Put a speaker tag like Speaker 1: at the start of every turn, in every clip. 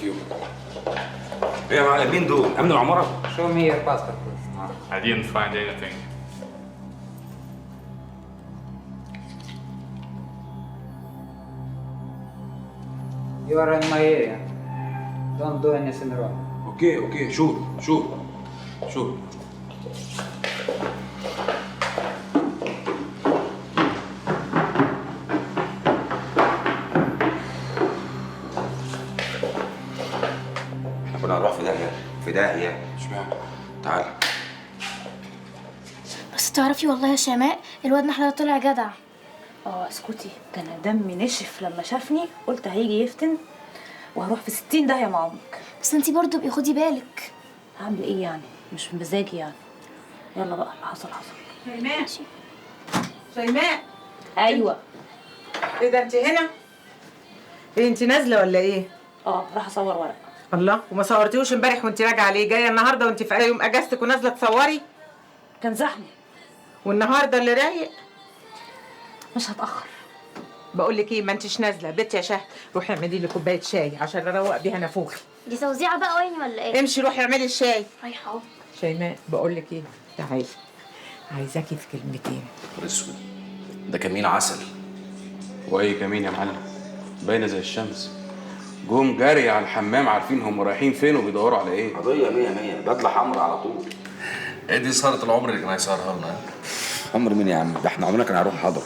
Speaker 1: you. ايه يا معلم، مين دول؟ امن العمارة؟
Speaker 2: Show me your passport please.
Speaker 3: I didn't find anything.
Speaker 2: You are in my area. Don't do anything wrong.
Speaker 1: okay okay، sure sure sure. احنا كنا هنروح في داهية في داهية. اشمعنى؟ تعالى.
Speaker 4: بس تعرفي والله يا شيماء، الواد نحلة طلع جدع.
Speaker 5: اسكتي، ده انا دمي نشف لما شافني، قلت هيجي يفتن وهروح في 60 داهية مع امك.
Speaker 4: بس انتي برضو ابقي خدي بالك.
Speaker 5: هعمل ايه يعني؟ مش بمزاجي يعني. يلا بقى، اللي حصل حصل.
Speaker 6: شيماء، شيماء.
Speaker 5: ايوه.
Speaker 6: ايه ده، انت هنا؟ ايه انت نازله ولا ايه؟
Speaker 5: راح اصور ورق.
Speaker 6: الله، وما صورتيهوش امبارح وانت راجعه ليه؟ جاية النهارده وانت في يوم اجازتك ونازلة تصوري؟
Speaker 5: كان زحمة.
Speaker 6: والنهارده اللي رايق؟
Speaker 5: مش هتاخر.
Speaker 6: بقول لك ايه، ما انتش نازله. بنت يا شهد، روحي اعملي لي كوباية شاي عشان اروق بيها نافوخي.
Speaker 4: دي توزيعه بقى وين ولا ايه؟
Speaker 6: امشي روحي اعملي الشاي.
Speaker 4: رايحة اهو.
Speaker 6: شيماء بقول لك ايه، تعالي عايزاكي في كلمتين.
Speaker 7: اسود ده كمين عسل.
Speaker 1: واي كمين يا معلم، باينة زي الشمس. جم جري على الحمام، عارفين هم رايحين فين وبيدوروا على ايه.
Speaker 8: قضية 100 100، بدله حمراء على طول.
Speaker 7: ايه دي سهرة العمر اللي كان هيسهرها لنا؟
Speaker 8: عمر مين يا عم؟ ده احنا عمرنا كان هنروح حضر.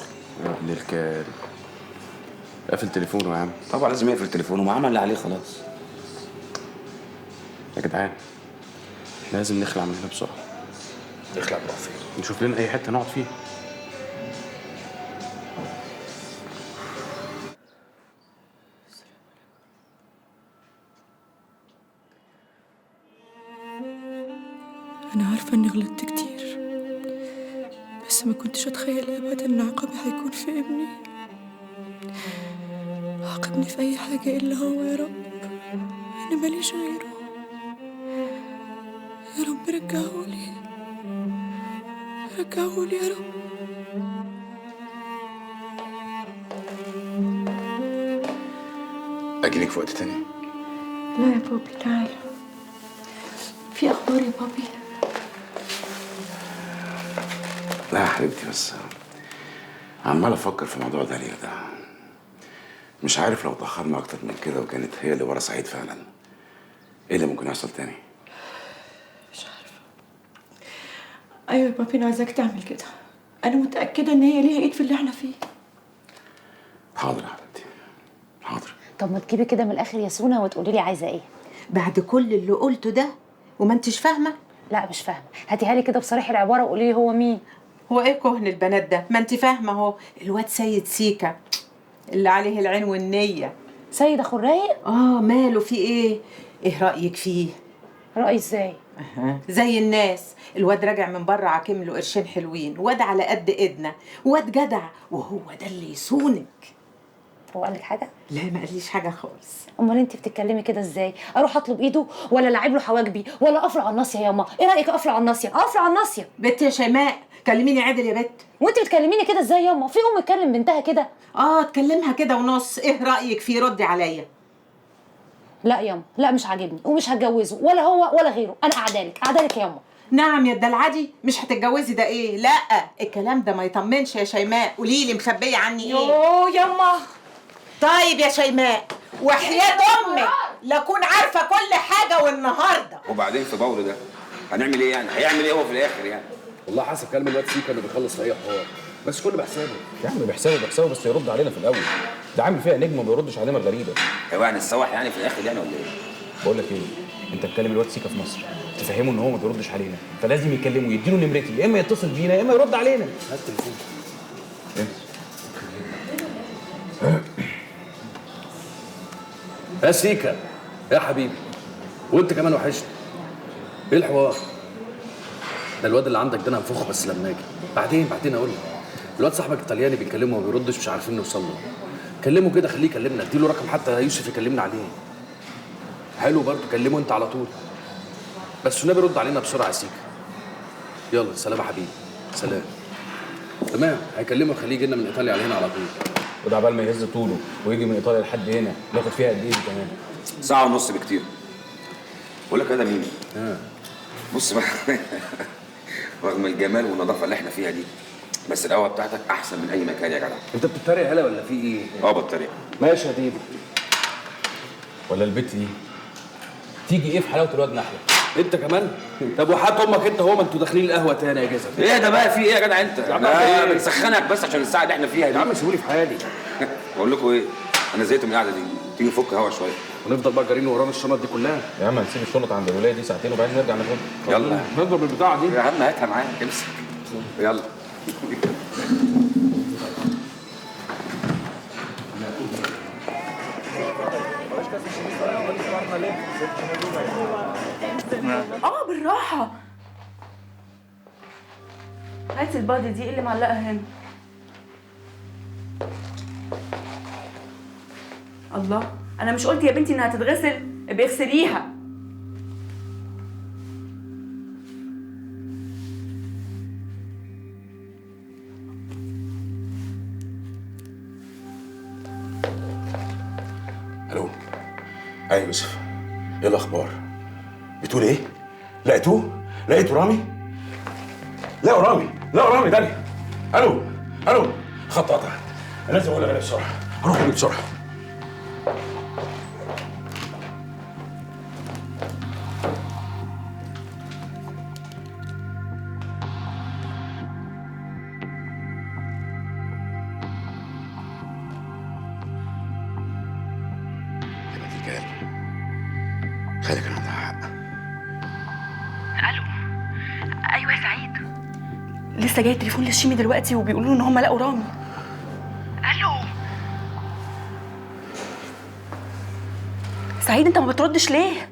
Speaker 1: يا ابن الكلب، قافل تليفونه يا عم.
Speaker 8: طبعا لازم يقفل تليفونه، ما عمل اللي عليه خلاص.
Speaker 1: يا جدعان احنا لازم نخلع من هنا بسرعة.
Speaker 7: نخلع نروح فين؟
Speaker 1: نشوف لنا اي حتة نقعد فيها.
Speaker 9: أنا عارفة إني غلطت كتير، بس ما كنتش أتخيل أبدا إن عقابي هيكون في ابني. عاقبني في أي حاجة إلا هو يا رب، أنا ماليش غيره. يا رب رجعهولي، رجعهولي يا رب.
Speaker 1: أجيلك في وقت تاني؟
Speaker 9: لا يا بابي تعالى. في أخبار يا بابي؟
Speaker 8: لا يا حبيبتي، بس عمال افكر في موضوع داليا ده. مش عارف لو تاخرنا اكتر من كده وكانت هي اللي ورا سعيد فعلا، ايه اللي ممكن يحصل تاني؟
Speaker 9: مش عارفه. ايوه يا بابي، انا عايزاك تعمل كده. انا متاكدة ان هي ليها ايد في اللي احنا فيه.
Speaker 8: حاضر يا حبيبتي، حاضر.
Speaker 5: طب ما تجيبي كده من الاخر يا سونا وتقولي لي عايزه ايه؟
Speaker 6: بعد كل اللي قلته ده وما انتش فاهمه؟
Speaker 5: لا مش فاهمه، هاتيها لي كده بصريح العبارة وقولي لي هو مين.
Speaker 6: هو ايه كهن البنات ده؟ ما انت فاهمه اهو، الواد سيد سيكا اللي عليه العين والنية.
Speaker 5: سيد اخو الرايق؟
Speaker 6: ماله في ايه؟ ايه رايك فيه؟
Speaker 5: رايي ازاي؟
Speaker 6: زي الناس، الواد راجع من بره عاكم له قرشين حلوين، واد على قد ايدنا، واد جدع، وهو ده اللي يصونك.
Speaker 5: هو قال لك حاجة؟
Speaker 6: لا ما قاليش حاجة خالص.
Speaker 5: امال انت بتتكلمي كده ازاي؟ اروح اطلب ايده ولا العب له حواجبي ولا اقف له على الناصية ياما؟ ايه رايك اقف له على الناصية؟ اقف له على الناصية.
Speaker 6: بت يا شيماء كلميني عدل يا بت.
Speaker 5: وانت بتكلميني كده ازاي ياما؟ في ام تكلم بنتها كده؟
Speaker 6: تكلمها كده ونص. ايه رايك فيه؟ ردي عليا.
Speaker 5: لا ياما، لا مش عاجبني ومش هتجوزه ولا هو ولا غيره، انا قاعدة لك، قاعدة لك ياما.
Speaker 6: نعم يا الدلعدي، مش هتتجوزي ده ايه؟ لا الكلام ده ما يطمنش يا شيماء. قولي لي مخبيه عني ايه؟
Speaker 5: يوه ياما.
Speaker 6: طيب يا شيماء وحياة امك لاكون عارفه كل حاجة والنهارده.
Speaker 8: وبعدين في باولو ده هنعمل ايه يعني؟ هيعمل ايه هو في الاخر يعني؟
Speaker 7: والله حسب كلام الواد سيكا انه بيخلص في اي حوار، بس كله بحسابه.
Speaker 1: يا عم بحسابه بحسابه، بس يرد علينا في الاول. ده عامل فيها نجم وما بيردش علينا الغريبة.
Speaker 8: هو يعني السواح يعني في الاخر يعني ولا ايه؟
Speaker 1: بقول لك ايه، انت تكلم الواد سيكا في مصر تفهمه ان هو ما بيردش علينا، فلازم يكلمه يديله نمرتي، يا اما يتصل بينا يا اما يرد علينا.
Speaker 7: هات التليفون. يا سيكا يا حبيبي، وانت كمان وحشني. ايه الحوار؟ ده الواد اللي عندك ده انا هنفخه بس لما اجي. بعدين اقول لك. الواد صاحبك الطلياني بيكلمه وما بيردش، مش عارفين نوصل له. كلمة كده، خليه يكلمنا، اديله رقم حتى يوسف يكلمنا عليه. حلو برضه، كلمة انت على طول. بس النبي رد علينا بسرعة يا سيكا. يلا سلام يا حبيبي، سلام. تمام، هيكلمه خليه يجي لنا من ايطاليا على هنا على طول.
Speaker 1: وده عبال ما يهز طوله ويجي من ايطاليا لحد هنا، ناخد فيها قد ايه كمان؟
Speaker 3: ساعة ونص بكتير. بقول لك انا مين؟ بص بقى، رغم الجمال والنظافة اللي احنا فيها دي، بس القهوة بتاعتك احسن من اي مكان يا جدع.
Speaker 7: انت بتتريق هلا ولا في ايه؟
Speaker 3: اه بتريق.
Speaker 7: ماشي يا ديبو.
Speaker 1: ولا البت دي تيجي ايه في حلاوة الواد نحله؟
Speaker 7: انت كمان؟ طب وحات امك انت هو، ما انتوا داخلين القهوة تاني يا جزم.
Speaker 3: ايه ده بقى؟ في ايه يا جدع انت؟
Speaker 7: يا عم
Speaker 3: انا
Speaker 7: إيه؟
Speaker 3: بنسخنك بس عشان الساعة اللي احنا فيها دي.
Speaker 7: يا عم سيبوني في حالي.
Speaker 3: بقول لكم ايه، انا زهقت من القعدة دي، تيجي نفك هوا شوية
Speaker 7: ونفضل بقى جارين ورانا الشنط دي كلها.
Speaker 1: يا عم هنسيب الشنط عند الولاية دي ساعتين وبعدين نرجع ناخدها.
Speaker 3: يلا
Speaker 7: نضرب البتاعه دي
Speaker 3: يا عم، هاتها معاك، امسك. يلا.
Speaker 9: اه بالراحة. هاتي البادي دي اللي معلقة هنا. الله، أنا مش قلت يا بنتي إنها تتغسل؟ ابقي اغسليها.
Speaker 8: الو. ايوه يوسف، ايه الاخبار؟ بتقول ايه؟ لقيتوه؟ لقيتوا رامي؟ لقوا رامي، لقوا رامي داليا. الو الو، خط قطع. انا لازم اقول لغالية بسرعة، هروح اجيب بسرعة. يا بنت الكلب، خالي كان عندها حق.
Speaker 9: الو. ايوه يا سعيد، لسه جاي تليفون للشيمي دلوقتي وبيقولوا ان هم لقوا رامي. الو سعيد، انت ما بتردش ليه؟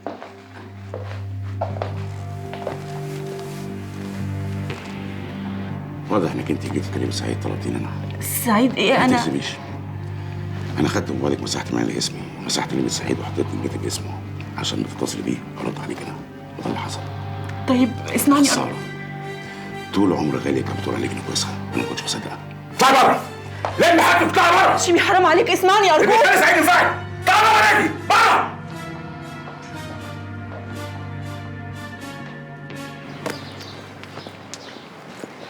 Speaker 8: واضح انك انت جيتي تكلمي سعيد طلبتيني انا.
Speaker 9: سعيد ايه؟
Speaker 8: ما
Speaker 9: انا
Speaker 8: تكذبيش، انا خدت موبايلك، مسحت معايا اسمي، مسحت نمرة سعيد وحطيت نمرتك اسمه عشان ما تتصلي بيه ارد عليك انا، وده اللي حصل.
Speaker 9: طيب اسمعني.
Speaker 8: خسارة، طول عمر غالية كانت بتقول عليك انك وسخة، انا ما كنتش بصدقها. اطلعي بره، لم حاجتك اطلعي بره.
Speaker 9: شيمي حرام عليك، اسمعني ارجوك.
Speaker 8: البنت سعيد ينفعك، اطلعي بره يا بره.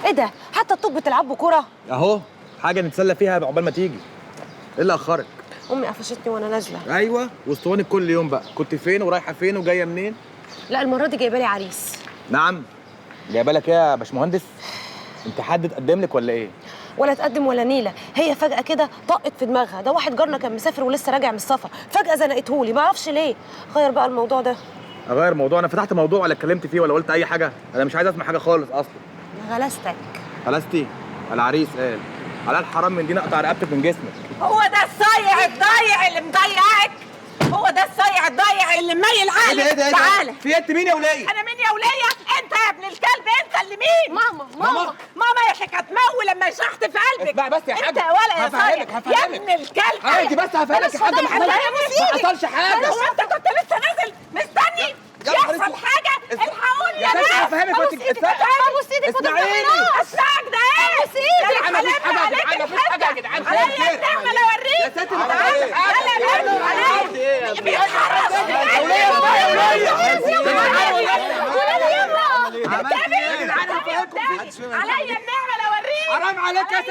Speaker 5: ايه ده؟ حتى الطوب بتلعبوا كرة؟
Speaker 10: اهو حاجة نتسلى فيها عقبال ما تيجي. ايه اللي اخرك؟
Speaker 5: امي قفشتني وانا نازلة.
Speaker 10: ايوه، واسطوانك كل يوم بقى، كنت فين ورايحة فين وجاية منين؟
Speaker 5: لا المرة دي جايبه لي عريس.
Speaker 10: نعم؟ جايبه لك ايه يا باشمهندس؟ انت حد اتقدم لك ولا ايه؟
Speaker 5: ولا تقدم ولا نيله، هي فجأة كده طقت في دماغها، ده واحد جارنا كان مسافر ولسه راجع من السفر، فجأة زنقتهولي، ما اعرفش ليه. غير بقى الموضوع ده.
Speaker 10: اغير موضوع؟ انا فتحت موضوع ولا اتكلمت فيه ولا قلت اي حاجة؟ انا مش عايز اسمع حاجة خالص اصلا.
Speaker 5: غلستك.
Speaker 10: غلستي؟ العريس قال على الحرام من دي نقطع رقبتك من جسمك.
Speaker 6: هو ده الصايع الضايع اللي مضيعك؟ هو ده الصايع الضايع اللي مميل عقلك؟
Speaker 10: ايه ده ايه ده؟
Speaker 6: تعالى.
Speaker 10: في انت مين يا وليه؟
Speaker 6: انا مين يا وليه؟ انت يا ابن الكلب، انت اللي مين؟
Speaker 5: ماما ماما
Speaker 6: ماما يا شيخ، هتمول لما يشحت في قلبك.
Speaker 10: اسمعي بس يا حاج،
Speaker 6: انت يا ولا يا صايع
Speaker 10: هفهمك.
Speaker 6: يا ابن الكلب.
Speaker 10: عادي بس هفهمك يا حاج، ما حصلش حاجة.
Speaker 6: هو انت كنت لسه نازل مستني يحصل حاجة؟ الحقوني يا ناس.
Speaker 10: هفهمك.
Speaker 6: ابوس ايدك، ابوس ايدك،
Speaker 10: اسمعيني.
Speaker 6: اسمعك ده ايه؟
Speaker 5: ابوس ايدك.
Speaker 10: يا جدعان مفيش حاجة، يا جدعان مفيش حاجة، يا جدعان
Speaker 6: عليا النعمة لا اوريك.
Speaker 10: يا ساتر ما تعملش حاجة.
Speaker 6: يلا يا بنت، بيتحرش.
Speaker 10: يا وليه يا وليه،
Speaker 6: عليا النعمة لا اوريك.
Speaker 10: حرام عليك يا ست.